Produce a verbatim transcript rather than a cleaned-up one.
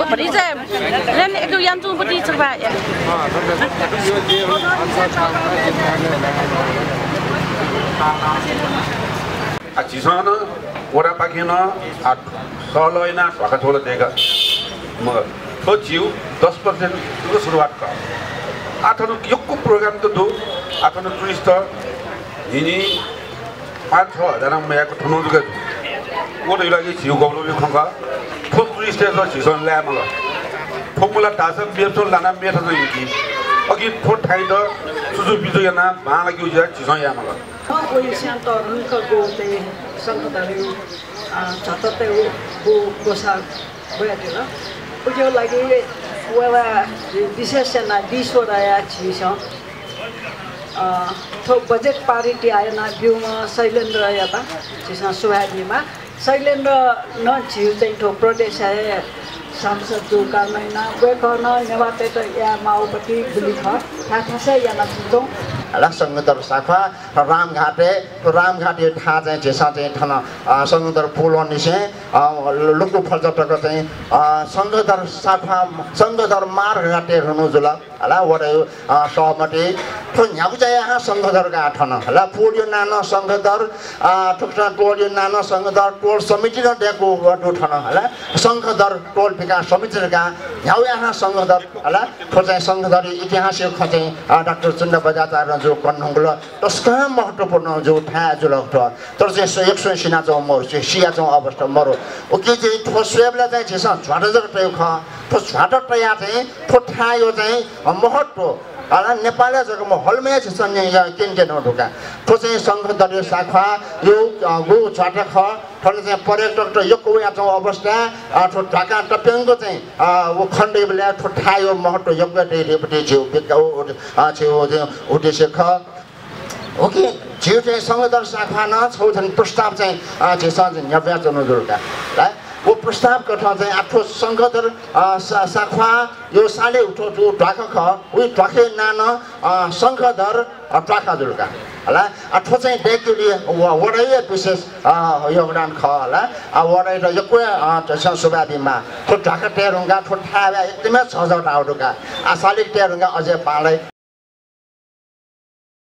भतिजा, ल्यान एक यान तुं भति छकबा। आ, झीसं नं वडापाखें नं, आ, सहलह यानाः ध्वाखा झोल दय्‌का। मगर थ्व झीगु दस percent जक सुरुवात खः। आ, थन यक्व program त दु। आ, थन tourist न्हिं न्हिं पाँच छ हजार नं मयाक थन जक दु। व धइगु लागि झीगु गौरवया खँ खः। थ्व tourist झीसं लाये माल। थ्व मला धाःसा मेपिसं लानाः मेथासं यंकी। अकिं थ्व थाय्‌त सुजु बिजु यानाः बांलाकेगु ज्या झीसं याये माल। वइस्यां तःधंक गु चाहिँ शंखधरया, अ, झ्वातातय् गु ग्वसाः ब्वयादिल। उकिया लागि व ला विशेष यानाः बिस वडाया झीसं, अ, थ्व budget पारित यानाः ब्यूम्ह शैलेन्द्रयात झीसं सुभाय् बीमाः। शैलेन्द्र नं झीगु चाहिँ थ्व प्रदेशया हे सांसद जूगु कारणं यानाः वय्‌कलं नेवाःतय्‌त याये माःगु पति गुलि खः, थाय्‌थासय् यानाच्वंगु। हला, शंखधर साख्वाः रामघाटय्, रामघाटया थाय् चाहिँ झीसं चाहिँ थन, अ, शंखधर पुलंनिसें, अ, लुकु फल्चा तक चाहिँ, अ, शंखधर साख्वाः, शंखधर मार्ग धकाः तये धुन जुल। हला, वडाया, अ, सहमति। थ्व न्ह्यागु ज्या याःगु शंखधर का थन। हला, पुलया नां नं शंखधर, अ, थुकथं टोलया नां नं शंखधर, टोल समिति नं दय्‌कूगु दु थन। हला, शंखधर टोल विकास समिति धकाः न्ह्यागु याःगु शंखधर। हला, थ्व चाहिँ शंखधरया इतिहासया खँ चाहिँ, अ, डाक्टर चुन्दा बज्राचार्यजुं कनाधुंकल। तसकं महत्त्वपूर्ण जूगु थाय् जुल थ्व। तर चाहिँ स-, एकसुं सिनाच्वंगु मरु, चाहिँ सियाच्वंगु अवस्था मरु। उकिं चाहिँ थ्व स्वयेबलय् चाहिँ झीसं झ्वाता जक तयागु खः। थ्व झ्वाता तयाः चाहिँ थ्व थाय्‌या चाहिँ महत्त्व, हला, नेपालय् जक मखु, हलिमय् झीसं न्यं-, क्यनेत्यनागु दु का। थ्व चाहिँ शंखधरया साख्वाःया, अ, गु झ्वाता खः। थन चाहिँ पर्यटकत यक्व वयाच्वंगु अवस्थाय्, अ, थ्व ध्वाखां तप्यंक चाहिँ, अ, व खनेदइबलय् थ्व थाय्‌या महत्त्व यक्व दइ धइगु पति झीगु विज्ञ-, उ-, उ-, अ, झीगु, झीगु उद्देश्य खः। उकिं झीगु चाहिँ शंखधर साख्वाः नं छगू थन प्रस्ताव चाहिँ, अ, झीसं चाहिँ न्ह्याब्वयाच्वनागु जुल का। हला, व प्रस्ताव कथं चाहिँ आ थ्व शंखधर, अ, सा-, साख्वाःया सालय् उथ्व जूगु ध्वाखा खः, उगु ध्वाखाया नां नं, अ, शंखधर, अ, ध्वाखा जुल का। हला, आ थ्व चाहिँ दय्‌केगुली व-, वडाया विशेष, अ, योगदान खः हला। आ वडायात यक्व, अ, झीसं सुभाय् बीमाः। थ्व ध्वाखा तये धुंकाः थ्व थाय् एकदमै झःझः धाःगु दु का। आ सालिक तये धुंकाः अझै बांलाइ।